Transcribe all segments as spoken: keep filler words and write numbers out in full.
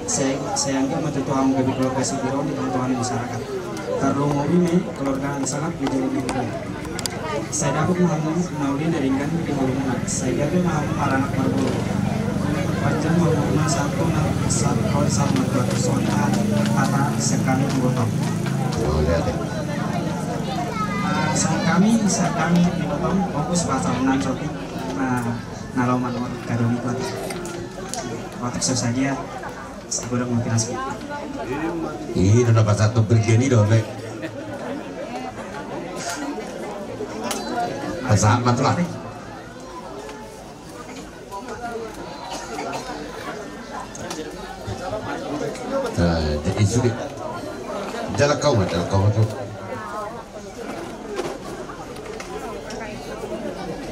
Sai, sai anggiat ma tutu hamu gabe keluarga sitiruon di tongatonga ni masyarakat. Tarlumobi ma i keluarga na sangap di jolo ni hurian. Sai dapot ma hamu na uli na denggan di ngolumuna. Sai gabe ma hamu maranak marboru. Panjang ma umurmuna sahat tu na sahat ro sahat martua. Songon i ma hata sian hami tu ibotong. Ah, sian hami, sian hami tu ibotong, fokus pasahathon na sotik. Ah, na laho manuan kadomi tu hata. Otak so sadia. Sagodang ma pinas. Ih, na pasahat tu Brigjen i do, Mek. Pasahat ma tu lah. Eh, jadi sudah. Jalan kau mah, jalan kau mah tu.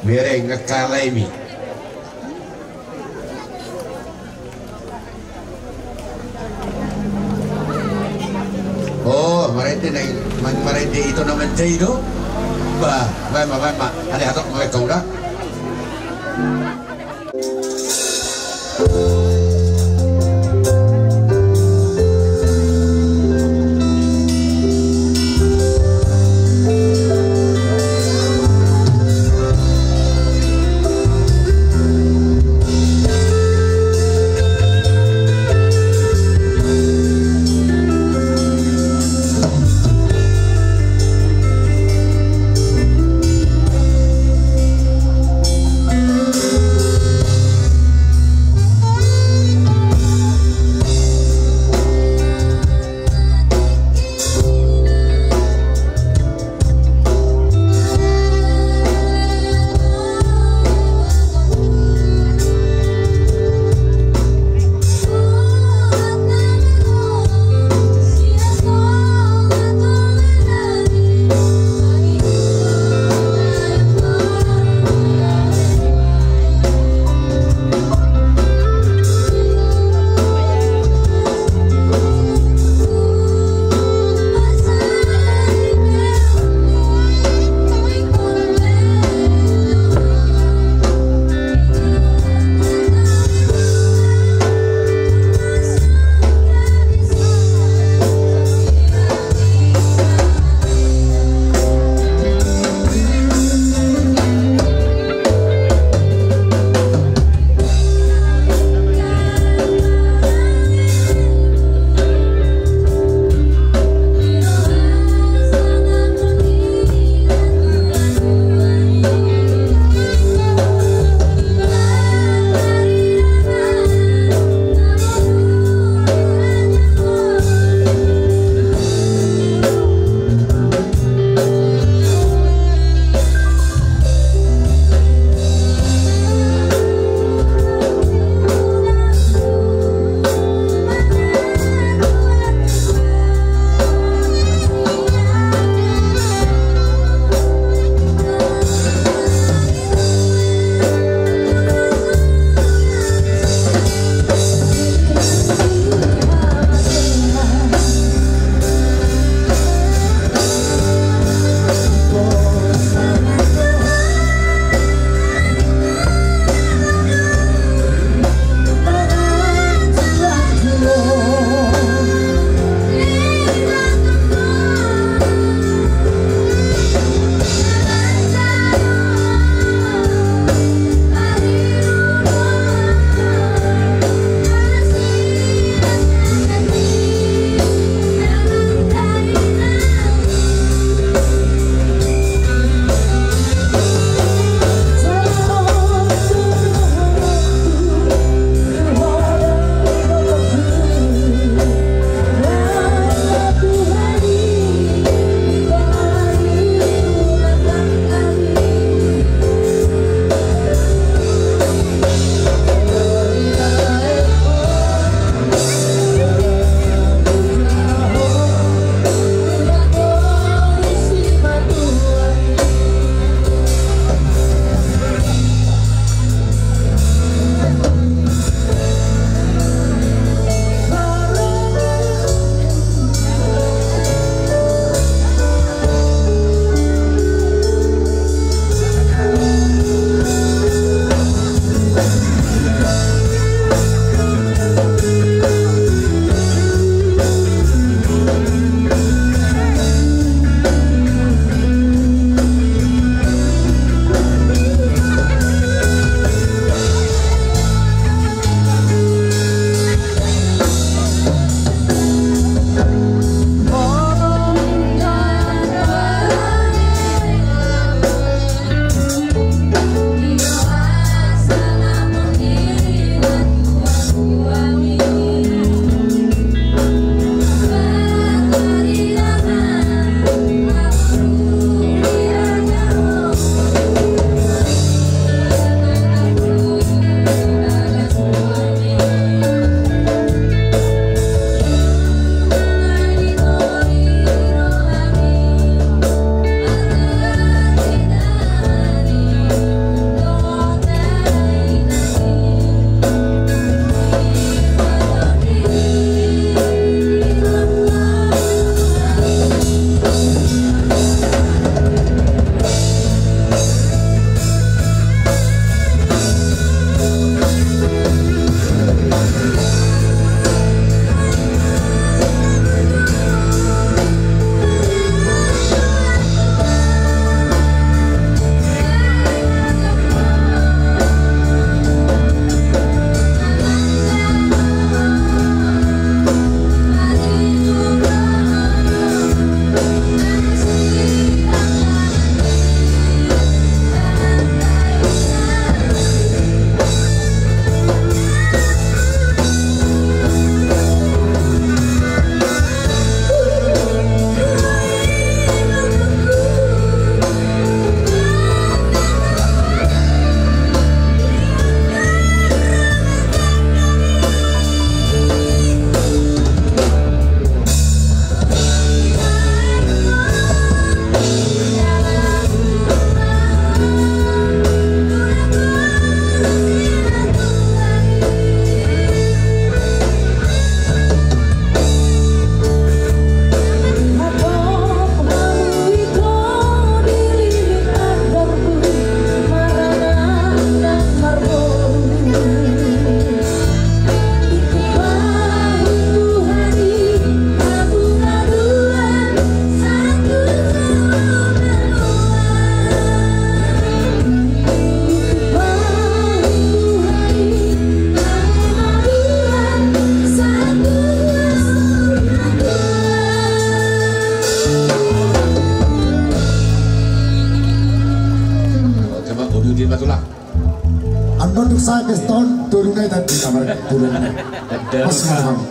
Bereng, ngekalai mi. Oh, marende na i, ma-, marende ito na manjai do. Bah, baen ma, baen ma. Ade hatop ma, baen kau da.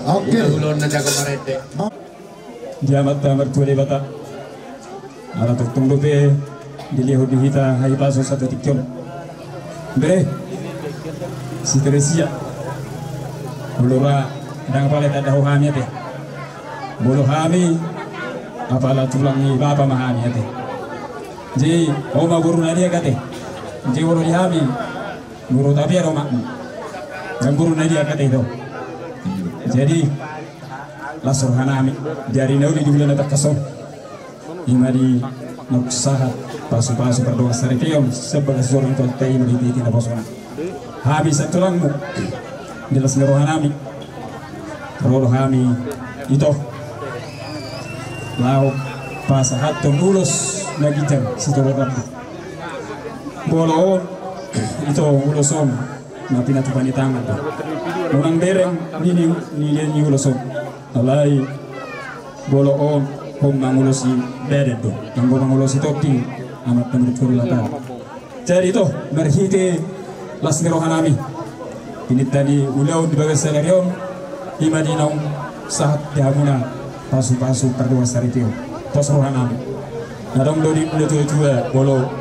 Oke. Di Amanta Martua Debata. Ala tongtong dope dilehon di hita hahipason sahat tu tingki on. Bere, si Teresia. Molo ra, ndang apala tanda ho hami ate. Molo hami, apala tulang ni bapa ma hami ate. Jadi, ho ma boru na liat ate. Jadi, molo di hami, boru tapi ado makmu. Ndang boru na liat ate do. Jadi, las roha nami. Jadi, na uli di bulan na tangkas on. Ima di naung sahat pasu-pasu pardongan saripeon, sebagai seorang tuan tai ima di tingki na posona. Hami satulangmu, di las ni roha nami. Ro do hami ito. Laho pasahathon ulos na ginjang sitolonan. Molo on, ito ulos on, na pinatupa ni tangan. Unang bereng ni, ni, ni, ni ulos on. Alai, molo on, ho mangulosi badan do. Anggo mangulosi tondi, amat na martua Debata. Jadi ito, marhite las ni roha nami. Pininta ni ulaon di bagas sadari on, ima di naung sahat di hamuna pasu-pasu pardongan saripeon. Pos roha nami. Adong do di na tua-tua, molo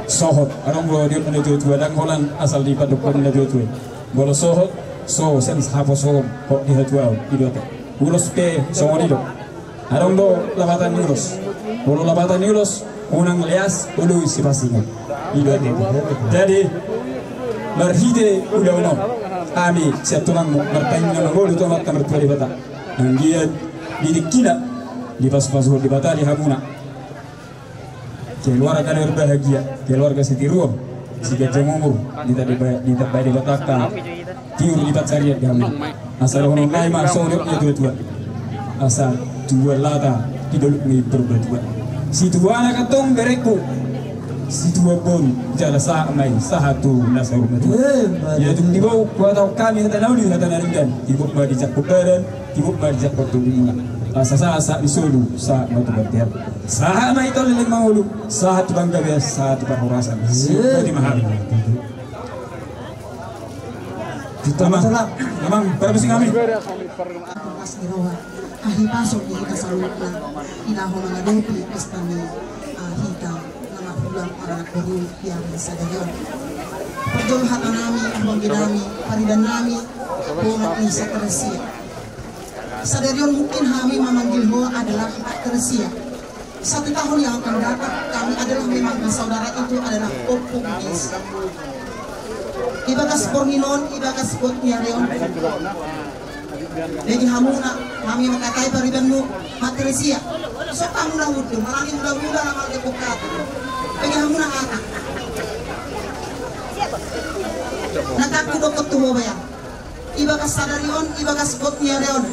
sohot. Adong do di na tua-tua, ndang holan asal di pandok na tua-tua. Molo sohot, so, sian haposoon, hot di hatuaon, i do ate. Ulos pe, songon i do. Adong do lapatan ni ulos. Molo lapatan ni ulos, unang leas, olo sipasingot. I do ate. Jadi, marhite ulaon on. Hami, sian tulangmu, martangiang na mangolu tu Amanta Martua Debata. Anggiat, di tingkina, dipasu-pasu Debata di hamuna. Keluarga na berbahagia, keluarga sitiruon, siganjang umur, ditambai, ditambai Debata angka tiur di pansarian di hamu. Asa dohonon nai ma songon na tua-tua. Asa tua lata di dolok ni Purbatua. Situana kantong berengku, situa boru, jala sahat ma i, sahat tu na saur matua. Ia tung di bou, huhatahon hami hata na uli, hata na denggan, di bou ma dijangkon badan, di bou ma dijangkon tondimuna. Asa sahat, sahat di solu, sahat ma tu bontean. Sahat ma i tu leleng mangolu, sahat tu panggabean, sahat tu parhorasan. Sipoti ma hami. Amang, amang, parabusing hami. Las ni roha, hahipason di hita saluhutna, di na mangadopi pesta ni, ah, hita na marhulam, anak boru, di ari sadari on. Parjolo hata nami, panggi nami, pariban nami, bona ni si Teresia. Sadari on mungkin hami memanggil ho adalah Teresia. Satu tahun yang akan datang, kami adalah memang saudara itu adalah ompung ni si. Ibagas borngin on, ibagas bot ni ari on. Jadi hamuna, hami mangkatai paribanmu, Mak Teresia. So hamuna udu, marani muda-muda, na mangke buka. Jadi hamuna hata. Na tangku dokot tu ho baya. Ibagas sadari on, ibagas bot ni ari on.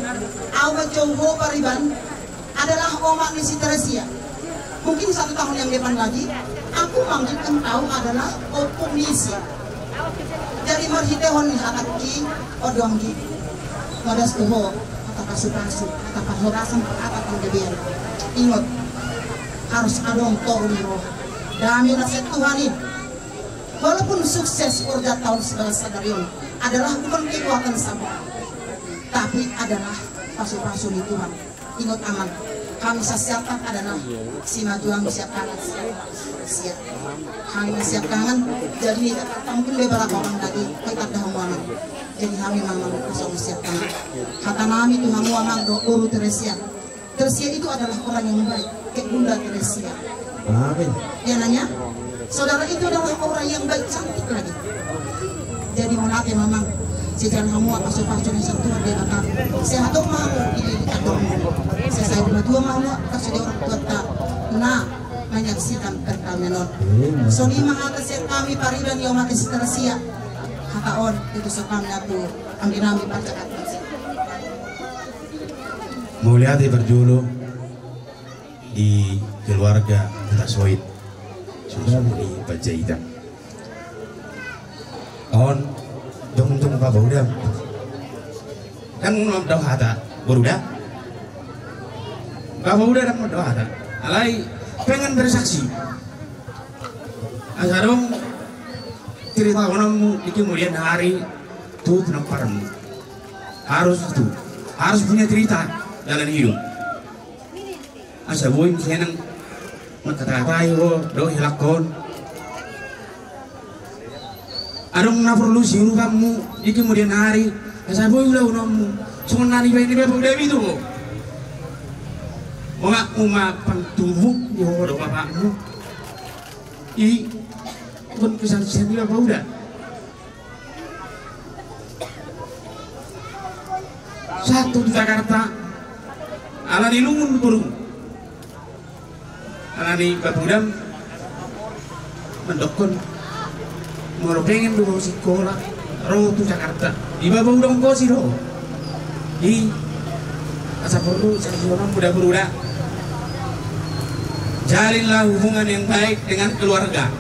Au manjou ho pariban adalah omak ni si Teresia. Mungkin satu tahun yang depan lagi, aku manggilkan kau adalah ompung ni si. Jadi marhitehon ni hatangki, odo anggi. Madas tu ho, hata pasu-pasu, hata parhorasan, hata panggabean. Ingot, harus adong toru ni roha. Dame na sian Tuhan i. Walaupun sukses Forja Tahun Sebelas sadari on adalah bukan kekuatan semua, tapi adalah pasu-pasu ni Tuhan. Ingot amang, hami sasiatan adalah simajuang siap tangan siap. Hami siap tangan, jadi ni kata mungkin beberapa orang lagi, kita dah ngomong. Jadi hami mamang kosong siap tangan. Hata nami tu hamu amang dohot boru Teresia. Teresia itu adalah orang yang baik, kayak Bunda Teresia. Amin. Dia nanya, saudara itu adalah orang yang baik, cantik lagi. Jadi mauliate ma amang, sian hamu pasu-pasu ni si Tuhan Debata. Sehat ma hamu, di, di, di, sehat ma hamu, kasih dia orang tua tak. Nah, menyaksikan perkawinan on. Songon i ma hata sian hami pariban ni omak ni si Teresia. Hata on, itu songon i tu, anggi nami parjolo. Mauliate parjolo di keluarga Hutasoit, susu di Panjaitan. On, dong, dong, Bapak uda. Kan ngomong dong hata, boru da. Bapak uda dong dong hata. Alai, pengen bersaksi. Asa dong, cerita orang di kemudian hari, Tu penamparmu. Harus itu. Harus punya cerita dalam hidup. Asa boi muse nang mangkata-katai ho dohot helangkon. Adong na porlu siurupanmu di kemudian hari. Asa boi ulahononmu songon na nibaen ni bapaudamu i tu ho. Omakmu ma pangtubuk ni ho dohot bapakmu. I, on kesaksian ni bapauda. Sahat tu Jakarta. Alani lungun boru. Alani bapaudam mandokkon, molo pengen do ho sikola, ro tu Jakarta. Di bapauda on ho si ro. I, asa porlu sasonang muda-muda. Jalinlah hubungan yang baik dengan keluarga.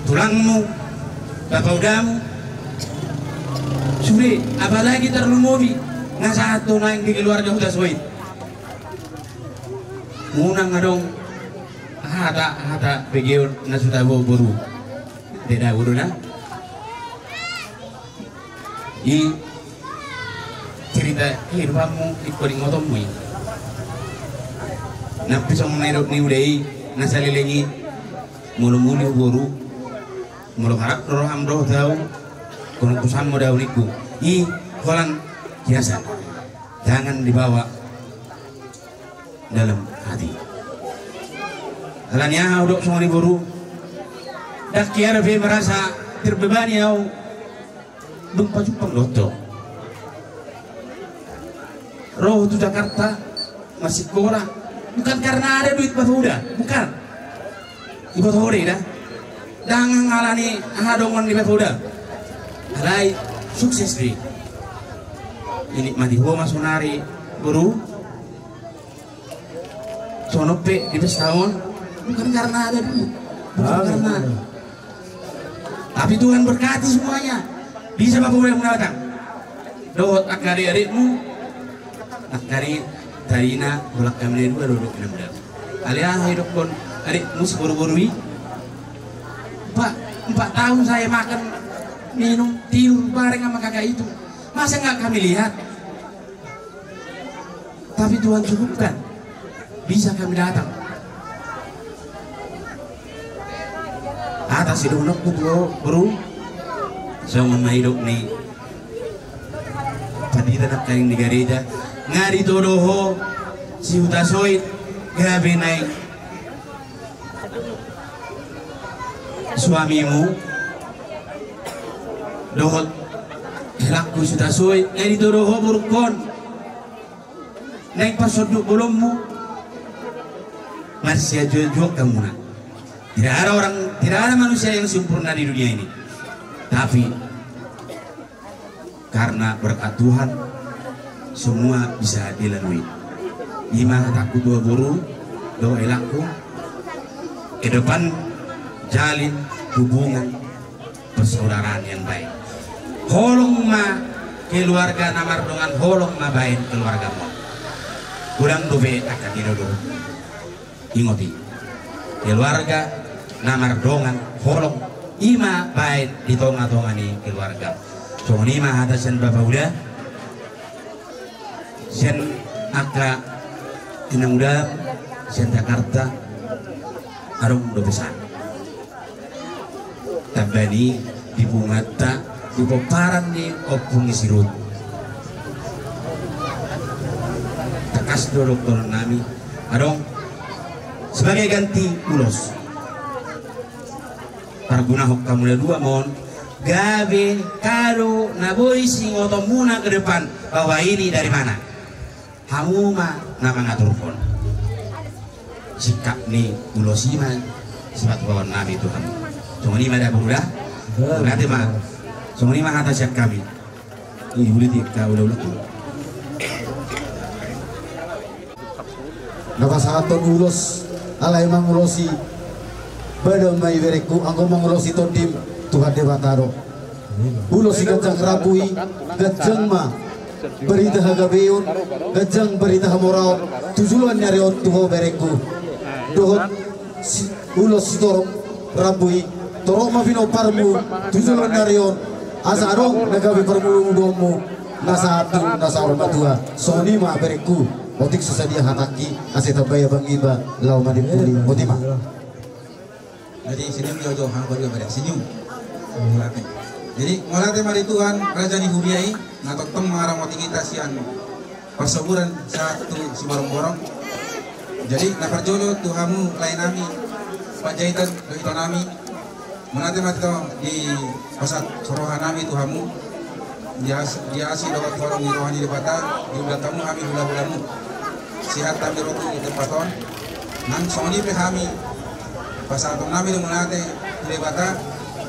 Tulangmu, bapaudamu. Sude, apalagi tarlumobi na sahat tu naeng di keluarga Hutasoit. Unang adong hata-hata begeon na so tabo boru. Deda boru na. I cerita kehidupanmu ingkon ingotonmu i. Nampi songon na nidok ni uda i na saleleng i, molo muli boru, molo rap do roham dohot au, ingkon husam ma au ningku. I holan biasa. Jangan dibawa dalam hati. Alani aha hudok songon i boru? Ndang hea dope merasa terbebani au. Dung pajumpang do ho ro tu Jakarta marsikola, bukan karena ada duit bapauda, bukan. Iboto ho do i da. Ndang alani aha dongan ni bapauda. Alai sukses do i. Dinikmati ho ma sonari boru. Songon on pe di pesta on, bukan karena ada duit, bukan karena. Tapi Tuhan berkati semuanya. Bisa bapaudamu datang dohot angka adik-adikmu. Angka adik tadina, holan hami na dua do didok inang muda. Alai aha idokkon adikmu si boru-boru i? Pak, empat tahun saya makan, minum, tidur bareng sama kakak itu. Masa nggak kami lihat? Tapi Tuhan cukupkan, bisa kami datang. Hata sidohononku tu ho boru, songon na nidok ni pandita nangkaning di gareja, nga ditodo ho si Hutasoit gabe naeng suamimu dohot helangku si Hutasoit, nga ditodo ho borungkon naeng pasonduk bolonmu. Marsiajuan-juan hamuna. Tidak ada orang, tidak ada manusia yang sempurna di dunia ini. Tapi karena berkat Tuhan, semua bisa dilalui. I ma hatangku tu ho boru dohot helangku. Ke depan jalin hubungan persaudaraan yang baik. Holong ma keluarga na mardongan, holong ma baen keluargamu. Godang dope angka tinodo. Ingot i. Keluarga na mardongan holong, i ma baen di tonga-tonga ni keluarga. Songon i ma hata sian bapauda, sian angka inang uda, sian Jakarta, adong do pesan. Tamba ni di punguanta, di pomparan ni Ompung ni si Rut. Tangkas do dohonon nami, adong sebagai ganti ulos. Pargunahon hamu na dua ma on, gabe kado na boi siingotonmuna ke depan, bahwa ini dari mana. Hamu ma na mangaturhon. Singkat ni ulos i ma sipatupaon nami tu hamu. Songon i ma da boru da. Mauliate ma. Songon i ma hata sian hami. Ih, uli ti ka ula-ula tu. Na pasahathon ulos, alai mangulosi badan ma i berengku, anggo mangulosi tondim Tuhan Debata do. Ulos siganjang rambu i, ganjang ma barita hagabeon, ganjang barita hamoraon tu joloan ni ari on tu ho berengku. Dohot si-, ulos sitorop rambu i, torop ma pinomparmu tu joloan ni ari on. Asa adong na gabe parmulumuluonmu na sahat tu na saur matua. Songon i ma berengku, otik so sadia hatangki, asa tambai abang iba laho manimpuli. Boti ma. Jadi senyum jo, jo, hang kau juga bere senyum. Mauliate. Jadi mauliate ma di Tuhan, raja ni huria i, na tongtong mangaramoti hita sian parsaburan sahat tu siborongborong. Jadi na parjolo tu hamu lae nami, Panjaitan dohot ito nami, mauliate ma di pasahat roha nami tu hamu. Di asi, di asi dohot holong ni roha ni Debata, diundang hamu hami hulahulamu. Sehat hami ro tu tempat on. Nang songon i pe hami pasahaton nami do mauliate tu Debata,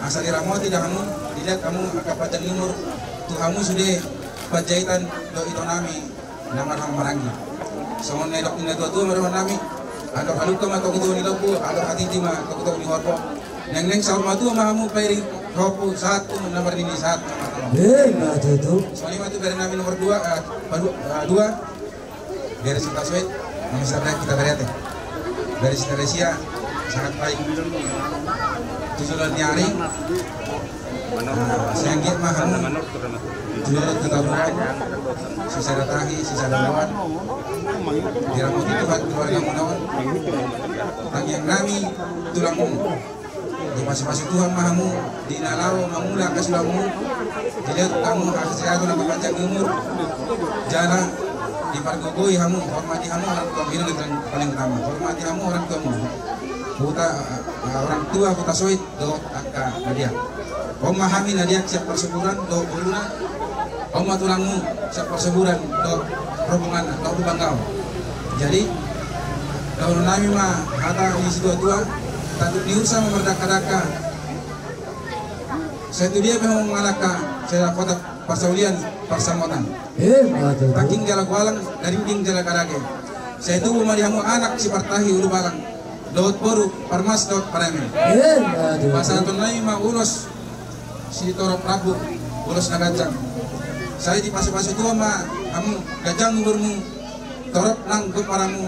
asa diramoti do hamu, dilehon hamu angka panjang ni umur tu hamu sude Panjaitan dohot ito nami na marhaha maranggi. Songon na nidok ni natuatua ma dohonon nami: Andor halumpang ma togotog ni lombu, andor hatiti ma togotog ni horbo. Naeng naeng saur matua ma hamu pairing hompu, sahat tu na marnini, sahat tu na marnono. Ima tutu. Songon i ma tu bere nami nomor dua, eh, palu-, eh, dua. Bere Sitasoit, nomor sada kita berete. Bere Sitaresia, sangat baik. Tu joloan ni ari, eh, sai anggiat ma hamu tu joloan tu tabuan, sisada tahi, sisada loan. Diramoti Tuhan keluargamuna on. Tangiang nami tulangmu. Dipasupasu Tuhan ma hamu di na laho mangula hasolangmu. Dilehon hamu hasehatan, na pamanjang umur. Jala dipargogoi hamu, hormati hamu orang tuamu, i do na paling utama. Hormati hamu orang tuamu. Huta, eh, orang tua Hutasoit dohot angka na diak. On ma hami na diak sian parsaburan dohot boruna. On ma tulangmu sian parsaburan dohot rombonganna dohot di banggaon. Jadi dohonon nami ma hata ni situatua: Tanduk ni ursa ma mardangkadangka, sai tu dia pe hamu mangalangka, sai dapotan parsaulian parsamotan. Ima tutu. Tangking jala gualang, dinding jala kadage. Sai tubu ma di hamu anak sipartahi ulubalang dohot boru parmas dohot paremen. Ima tutu. Pasahaton nami ma ulos sitorop rambu, ulos na ganjang. Sai dipasupasu Tuhan ma hamu, ganjang umurmu, torop nang gomparanmu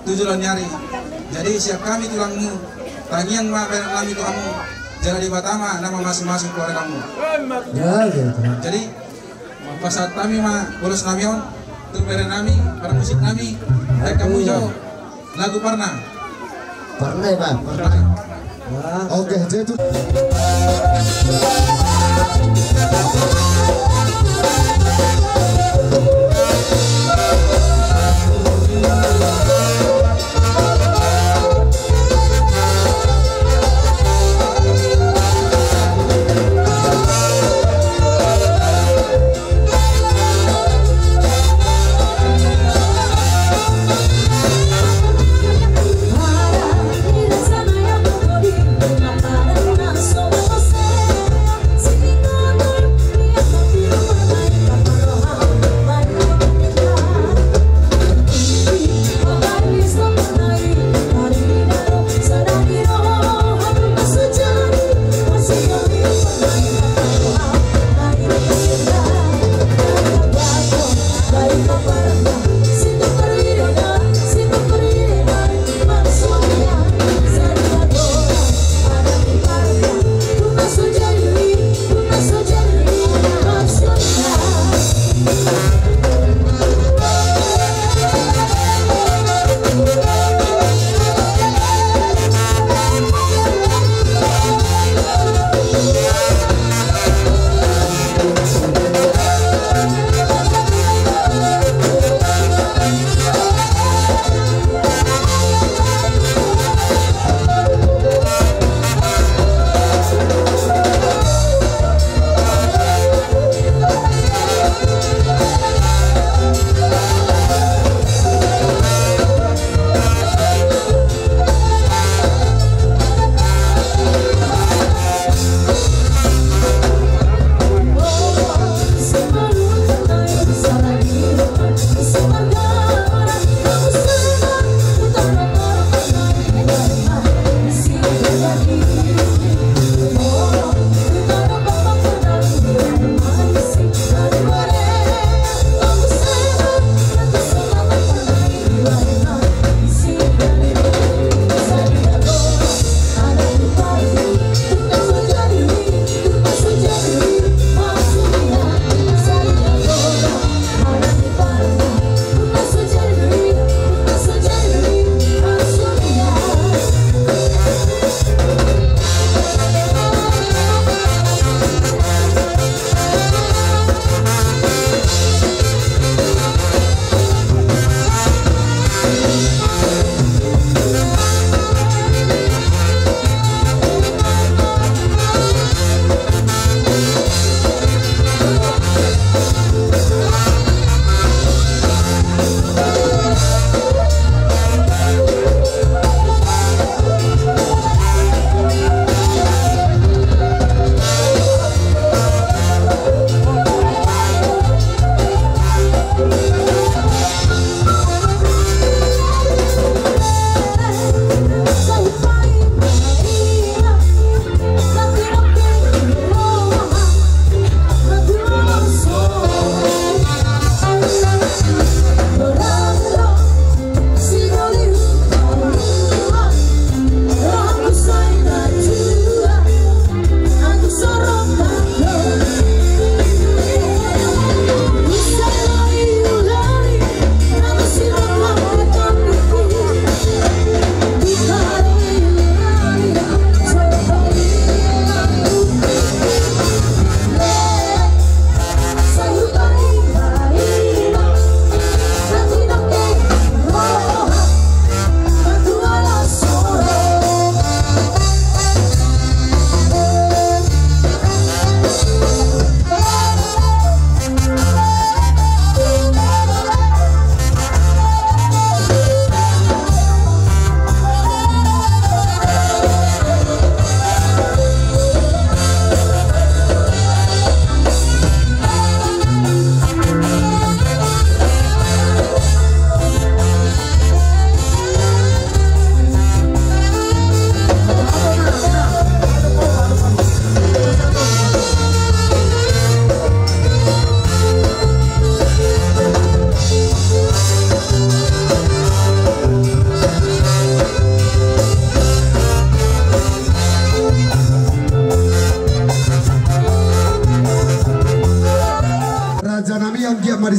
tu joloan ni ari. Jadi sian hami tulangmu, tangiang ma bere nami tu hamu, jala Debata ma na mamasumasu keluargamu. Ya, ya, Tuhan. Jadi pasahat hami ma ulos nami on tu bere nami, parmusik nami. Baen hamu jo lagu Parna. Parna, Bang. Parna. Oke, jadi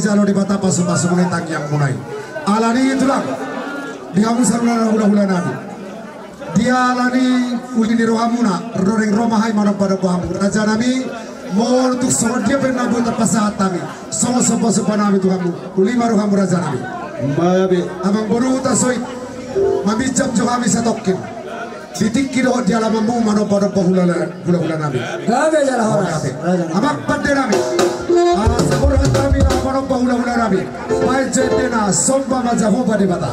Jalo Debata pasupasu muna di tangiangmuna i. Alani i tulang, di hamu saluhutna hulahula nami, di ala ni uli ni rohamuna, ro naeng ro ma hami manombanomba hamu raja nami. Molo tung songon dia pe na boi tapasahat hami songon sombasomba nami tu hamu, uli ma rohamu raja nami. Amangboru, tasoit maminjam jo hami satongkin di tingki dohot di alamanmu manombanomba hulahula nami. Gabe jala horas. Amang pande nami, asa borhat hami manomba hulahula nami. Baen jo endena, somba ma Jahowa Debata.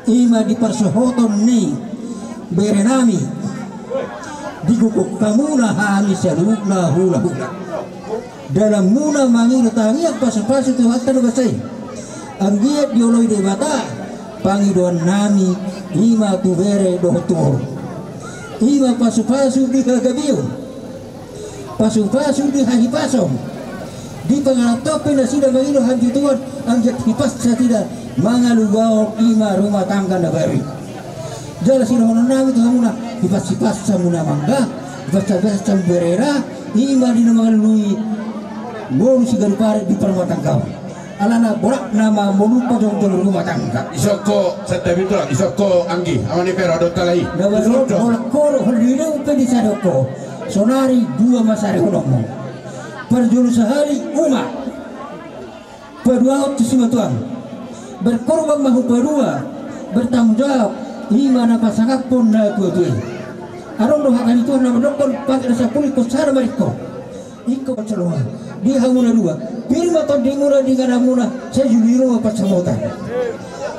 Ima di parsohoton ni bere nami, digogok hamuna hami saluhutna hulahula. Dalanmuna mangido tangiang pasupasu tu Tuhanta na basa i. Anggiat dioloi Debata pangidoan nami, ima tu bere dohot tu boru. Ima pasupasu di hagabeon. Pasupasu di hahipason. Di pangarantoan pe nasida mangido hami tu Tuhan, anggiat hipas nasida mangalugahon ima rumah tangga na baru i. Jala sidohonon nami tu hamuna, hipas-hipas hamuna mangga, hipas-hipas hamu berena, ima di na mangalului ngolu siganup ari di parrumatanggaon. Alana boratna ma molo pajongjong rumah tangga. Isok ho, santabi tulang, isok ho anggi, amang ni Pero, adong tala i. Na baru, isok ho. Borat ho do, hol di na umpe di sadok ho. Sonari dua ma sari honommu. Parjolo sahali uma. Paduahon tu simatuam. Berkorban ma huparua, bertanggung jawab, i ma na pasangaphon na tuatua i. Adong do hata ni Tuhan na mandokkon, pake na sampulu ingkon sada ma ringkot. Ingkon pansoloan di hamuna dua. Pir ma tondimuna di ingananmuna, sai julu i ro ma pansamotan.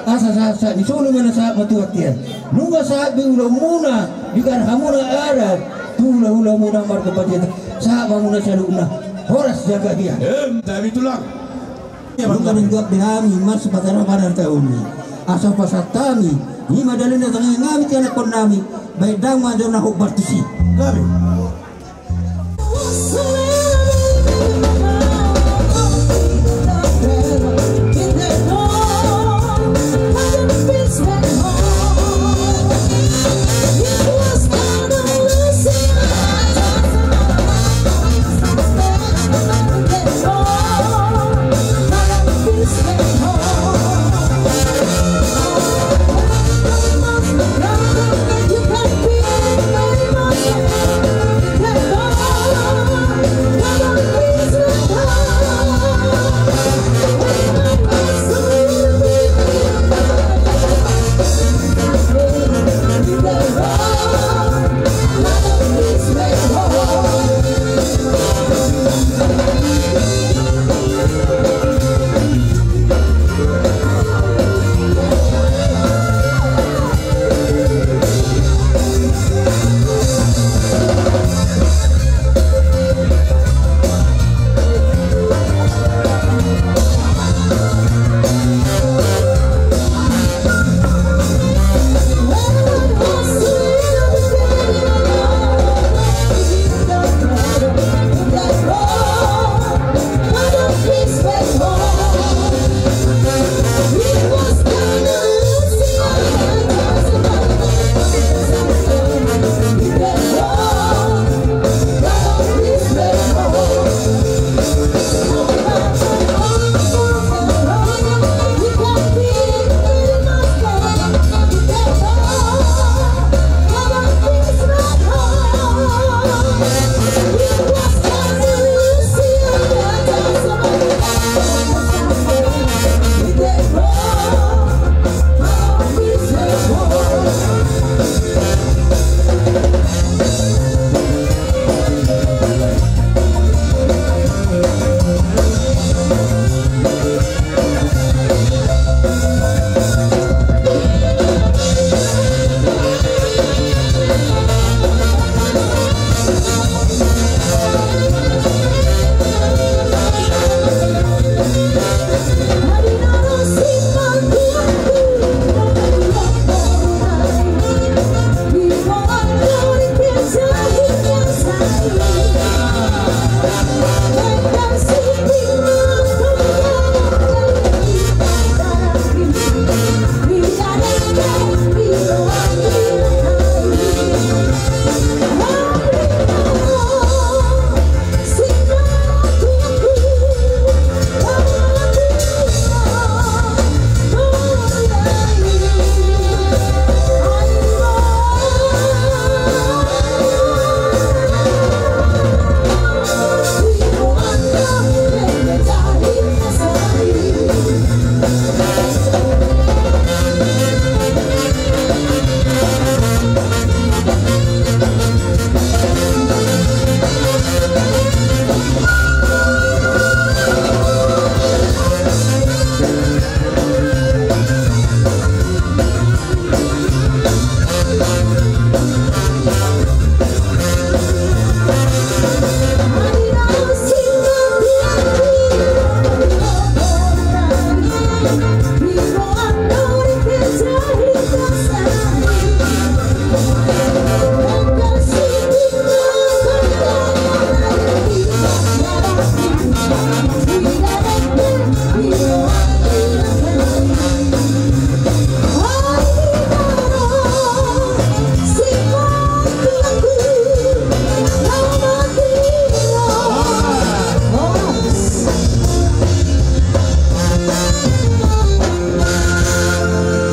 Asa sahat-sahat ni solu ma na sahat ma tu atean. Nunga sahat be ulaonmuna di ingananmuna, adat tu hulahulamuna marga Panjaitan. Sahat ma hamuna saluhutna. Horas jala badia. Em, tabi tulang. Nunga denggan be hami marsipatarapan taon i. Asa pasahat hami, i ma dalihan na tangiang hami tu ianakhon nami, bahen damang ma jolo na hombar tusi. Gabe.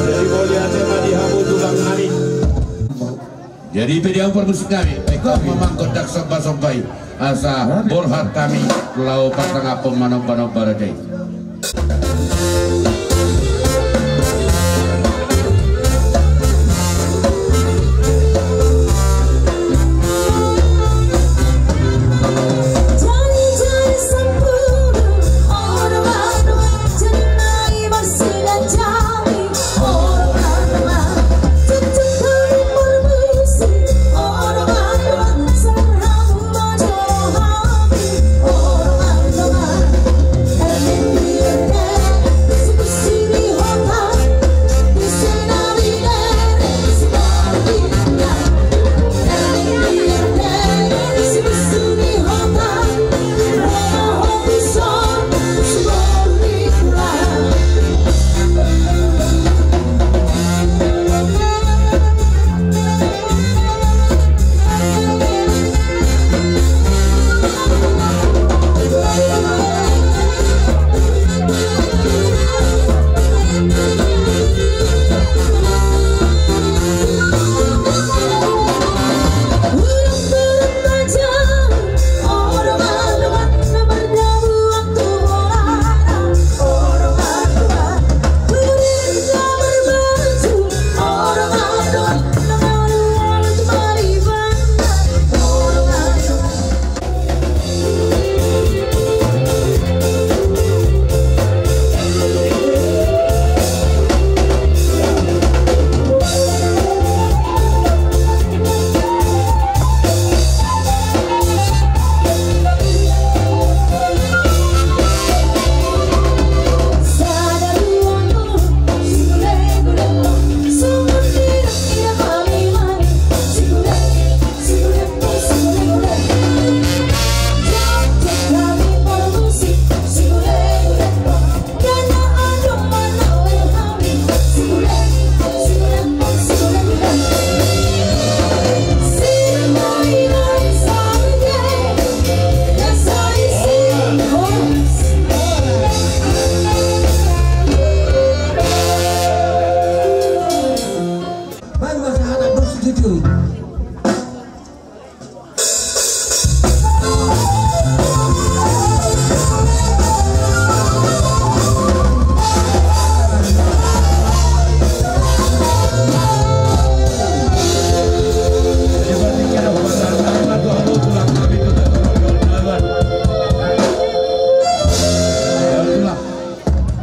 Jadi mauliate ma di hamu tulang nami. Jadi pe di hamu parmusik nami, baen hamu ma gondang sombasomba i, asa borhat hami laho pasangaphon manombanomba raja i.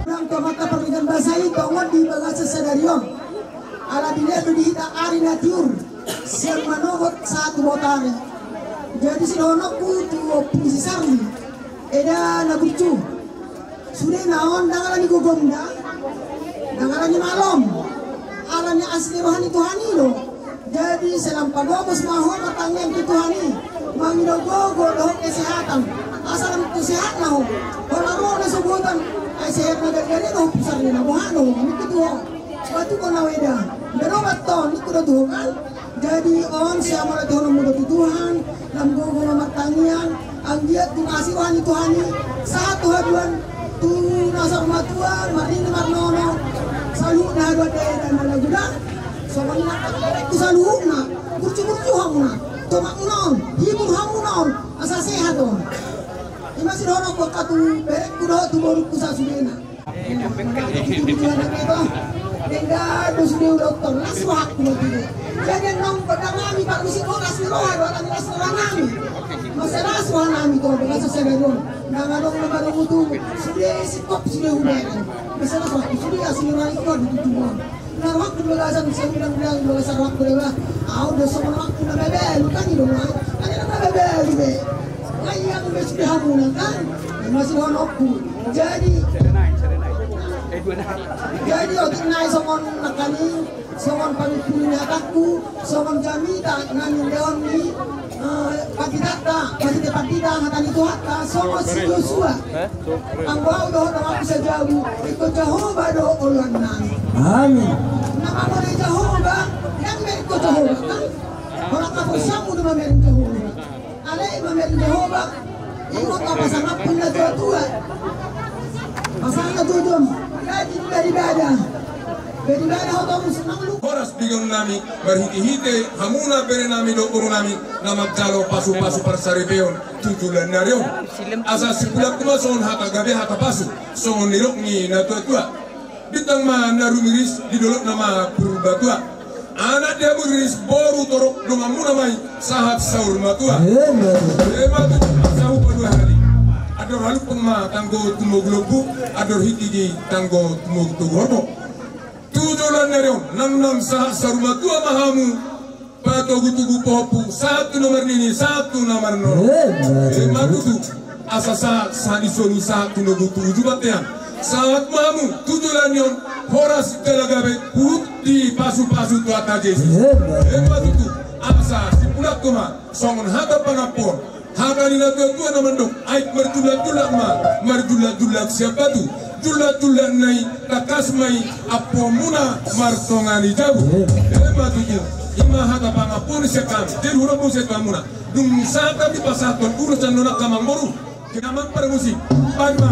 Nang tu mata parligan basa i tongon di bagasan sadari on. Ala dilehon do di hita ari na tiur sian manogot sahat tu botari. Jadi sidohononku tu Ompu si Sarli, eda na burju. Sudena on ndang ala ni gogomda, ndang ala ni malom, ala ni asi ni roha ni Tuhan i do. Jadi sai lam pagomos ma ho martangiang tu Tuhan i, mangido gogo dohot kesehatan. Asa lam tu sehatna ho. Holan ro na sobotan, ai sehat na gari-gari do Ompu Sarli na boha do ho, ningku tu ho. Batu kona weda. Berobat to, ningku do tu ho kan. Jadi on sian molo tihononmu do tu Tuhan, lam gogo ma martangiang, anggiat tu asi roha ni Tuhan i, sahat tu haduan, tu na saur matua, marnini marnono, saluhutna haduan daindain managuda, songon i nang tu saluhutna, burju-burju hamuna, tomak muna on, hibur hamuna on, asa sehat on. I ma sidohononku angka tu berengku dohot tu borungku sasudena. Denggan do sude ulok tong, las rohangku ma tutu. Jadi naung gondang nami parmusik, las ni roha do, las ni roha nami. Masa las roha nami tu bagasan sadari on. Ndang adong na marungutungut. Sude singkop sude hubereng. Masa las rohangku sude asi ni roha i tu tutu on. Na rohangku di bagasan, sai bilang-bilang di bagasan rohangku do iba. Au do songon rohangku na babalu kan i do nai. Kan i na babalu be. Ai ia be sude hamuna kan. I ma sidohononku. Jadi, jadi otik nai songon nangkaning, songon pamingpingkon ni hatangku, songon jamita na nilehon ni, eh, panditanta, marhite pandita hata ni Tuhanta, songon si Josua. Anggo au dohot donganku sajabu, ingkon Jahowa do oloan nami. Amin. Na mamora Jahowa, ndang mamereng Jahowa kan? Holan haporseaonmu do mamereng Jahowa. Alai mamereng Jahowa, ingot ma pasangaphon na tua-tua. Pasangan na tua-tua. Rajin beribadah. Horas di ganup nami, marhitehite hamuna bere nami dohot boru nami na manjalo pasupasu parsaripeon tu joloan ni ari on. Asa sipulangku ma songon hata gabe hata pasu, songon nidok ni natuatua. Bintang ma na rumiris, di dolok nama Purbatua. Anak dia rumiris, boru torop, donganmuna ma i sahat saur matua. Ema tutu. Ema tutu, asa hupa dua hali. Andor halumpang ma tanggo tumogu lombu, andor hiti di tanggo tumogu togu horbo. Tu joloan ni ari on, nangnang sahat saur matua ma hamu. Patogutogu pahompu, sahat tu na marnini, sahat tu na marnono. Ema tutu. Ema tutu. Asa sahat, sahat di solu, sahat tu nogu tu uju bontean. Sahat ma hamu, tu joloan ni on, horas jala gabe, huhut dipasupasu Tuhanta Jesus. Ema tutu. Ema tutu. Asa sipulangku ma songon hata pangampuon. Hata ni natuatua na mandok, aek marjulakjulak ma, marjulakjulak sian batu. Julakjulak na i, tangkas ma i ampuonmuna martonga ni jabu. Ema tutu. I ma hata pangampuon sian hami. Jadi hurang muse tu hamuna. Dung sahat hami pasahathon ulos sian dongan amangboru. Kena amang parmusik. Baen ma.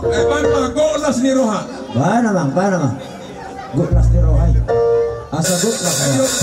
Eh, baen ma, gok las ni roha. Baen amang, baen amang. Gok las ni roha i. Asa gok las ni roha.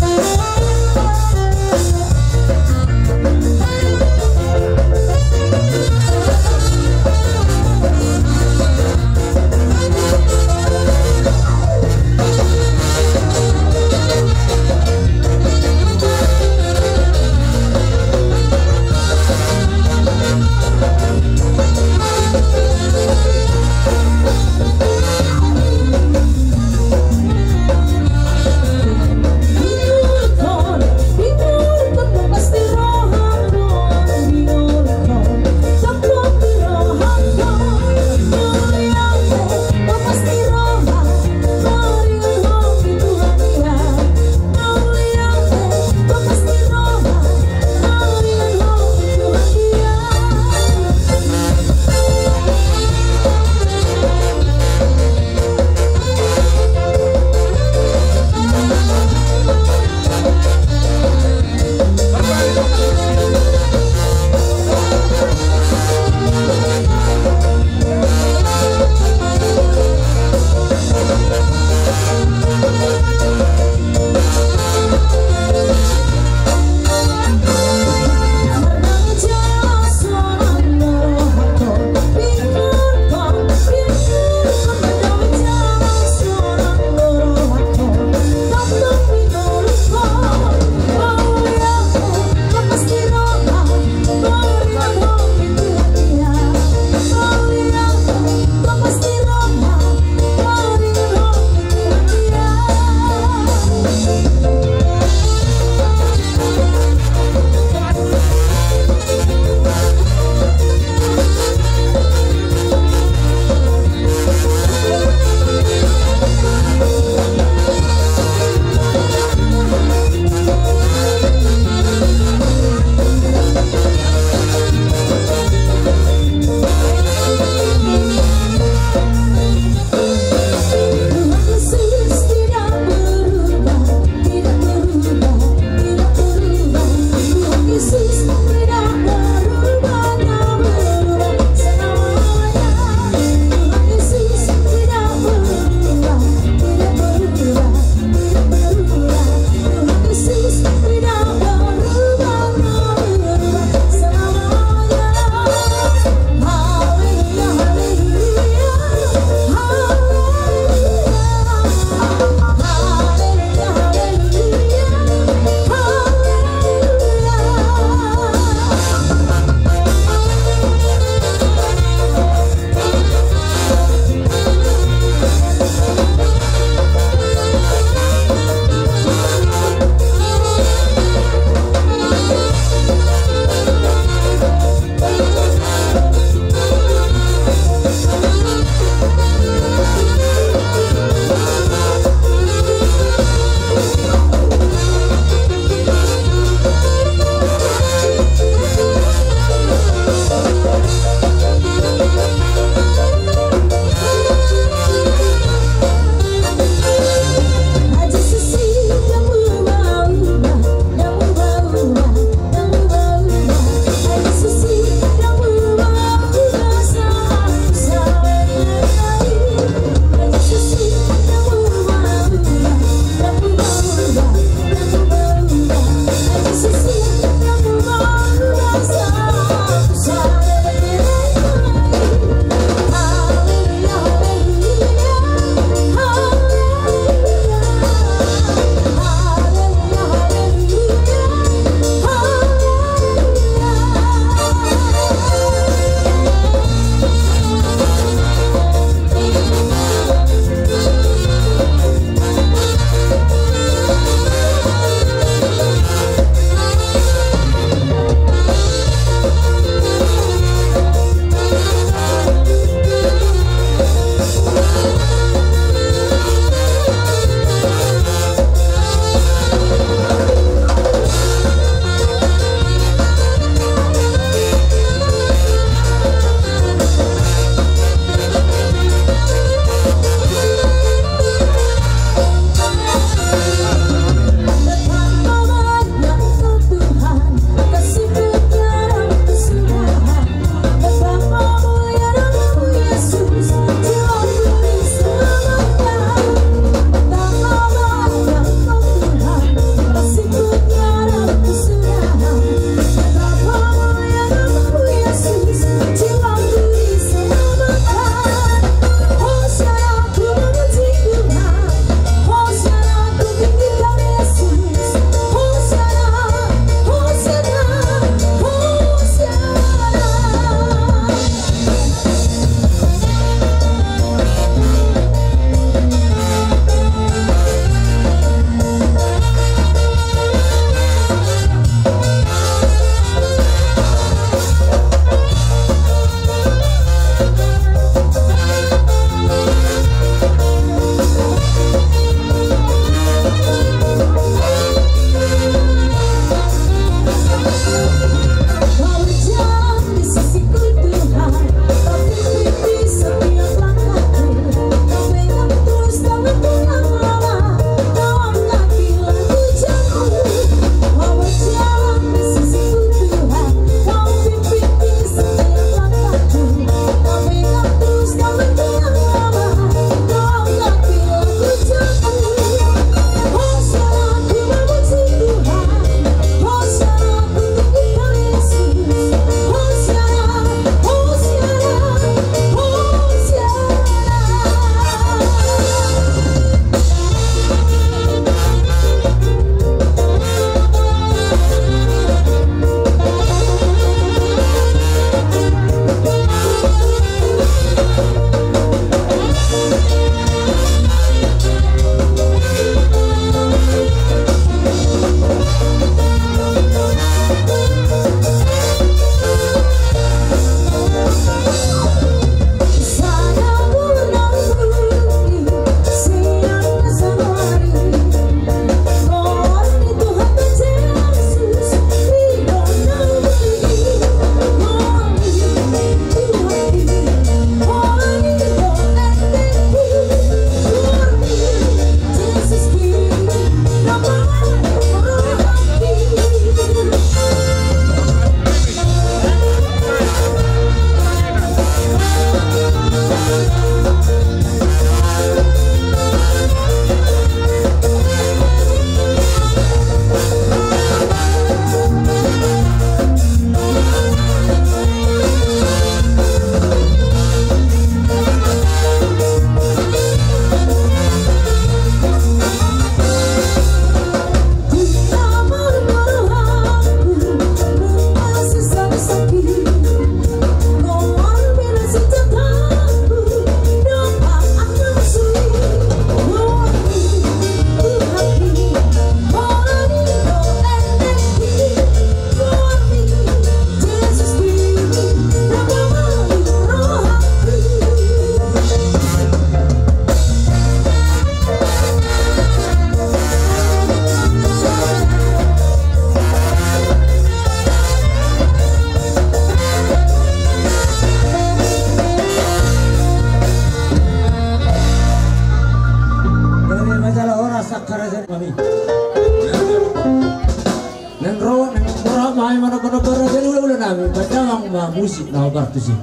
Padangan ma musik na hobar tusi.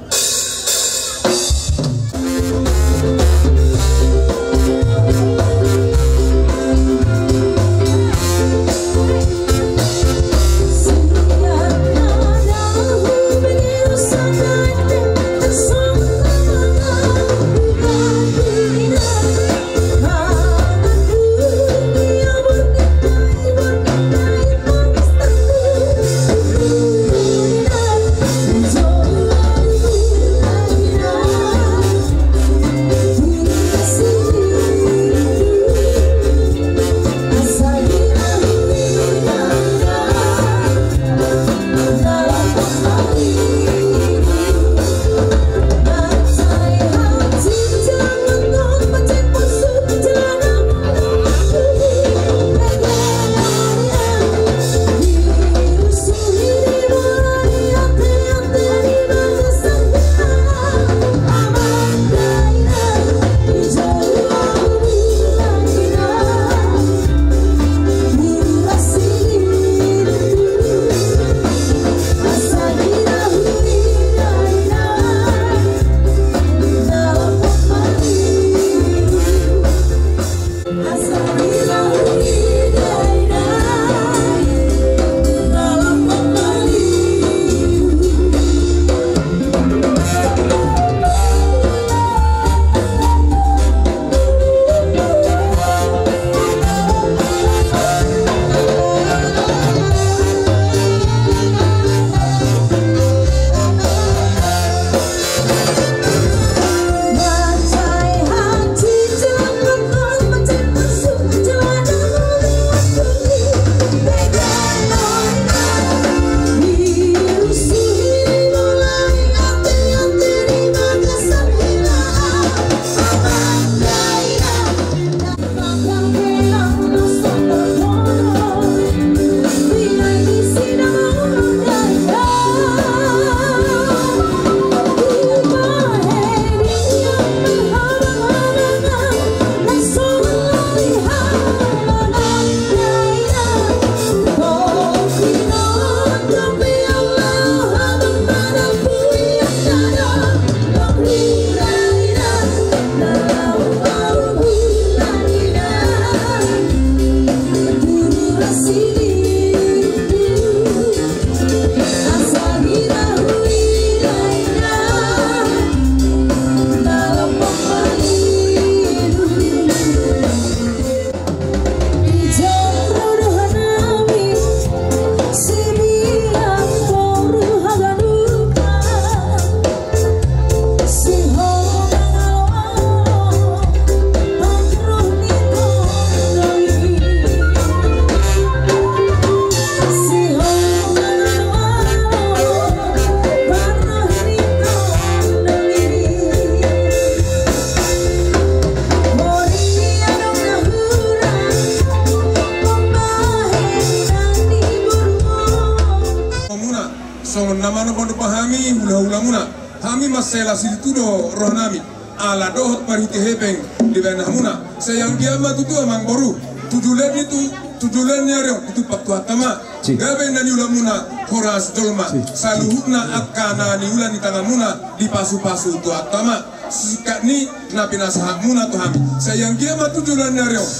Muna, songon na manompa hami hulahulamuna, hami mansai las situtu do rohanami. Ala dohot marhite hepeng dibaen hamuna. Sai anggiat ma tutu amang boru, tu joloan ni tu, tu joloan ni ari on ditumpak Tuhanta ma gabe na niulamuna horas jolma. Saluhutna angka na niula ni tanganmuna dipasupasu Tuhanta ma. Singkat ni na pinasahatmuna tu hami. Sai anggiat ma tu joloan ni ari on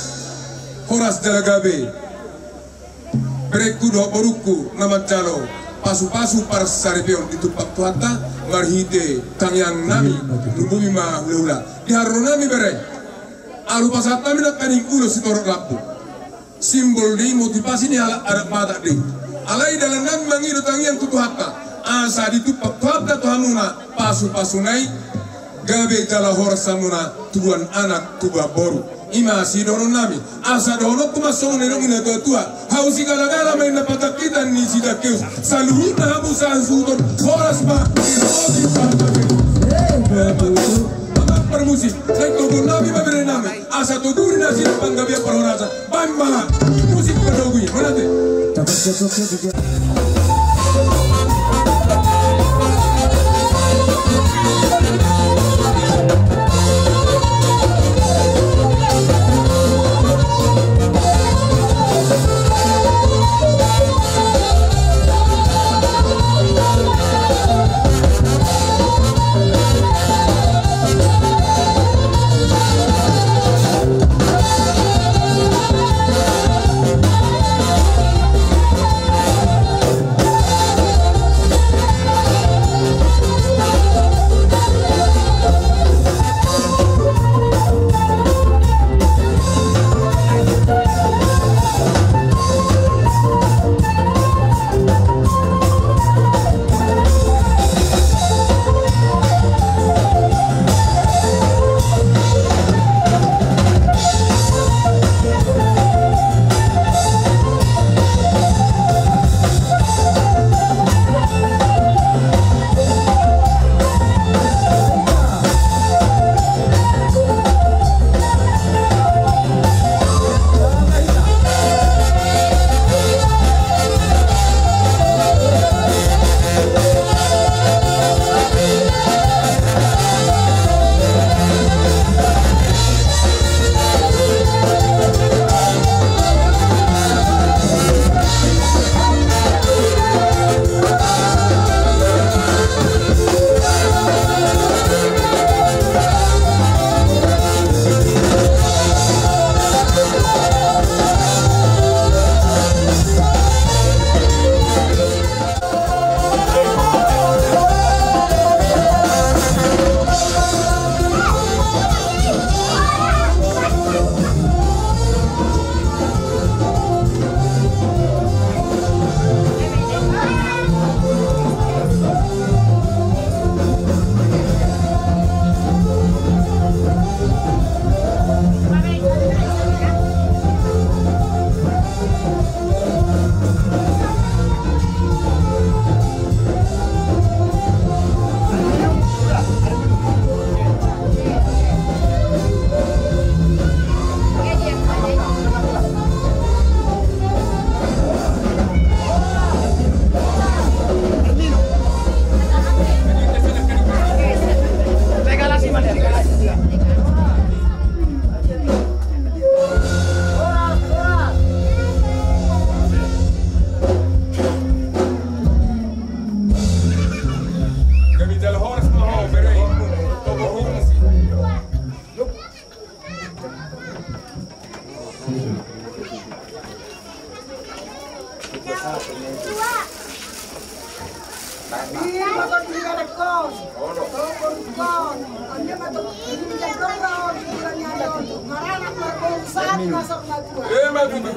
horas jala gabe. Berengku dohot borungku na manjalo pasupasu parsaripeon ditumpak Tuhanta marhite tangiangnami. Lumobi ma hulahula. Di haroro nami bere, alu pasahat nami nangkaning ulos sitorop lambung. Simbol ni motivasi ni halak adat Batak do i. Alai dalan nami mangido tangiang tu Tuhanta asa ditumpak Tuhanta tu hamuna pasupasuna i. Gabe jala horas hamuna tubuan anak tubuan boru. I ma sidohonon nami. Asa dohononku ma songon na nidok ni natuatua: Hau sigalagala ma inna patangkitan ni si Jakeus. Saluhutna hamu sahasuhuton horas ma. Amang parmusik, naeng togor nami ma bere nami asa togor ni nasida panggabean parhorasan. Baen ma musik pandogu i, mauliate.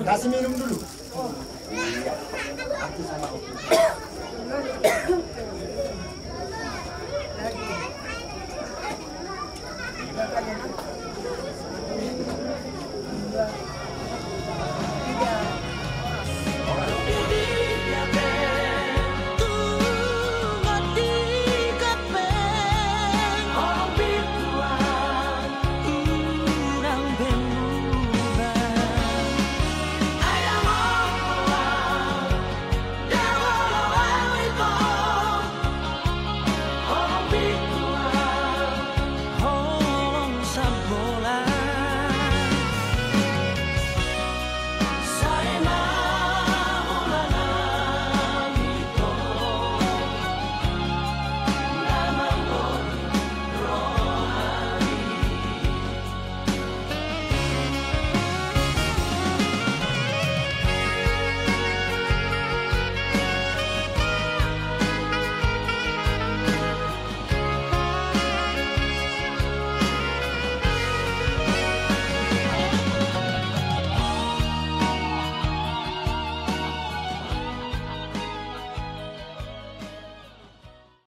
Kasih minum dulu. Iya. Aku sama Opi.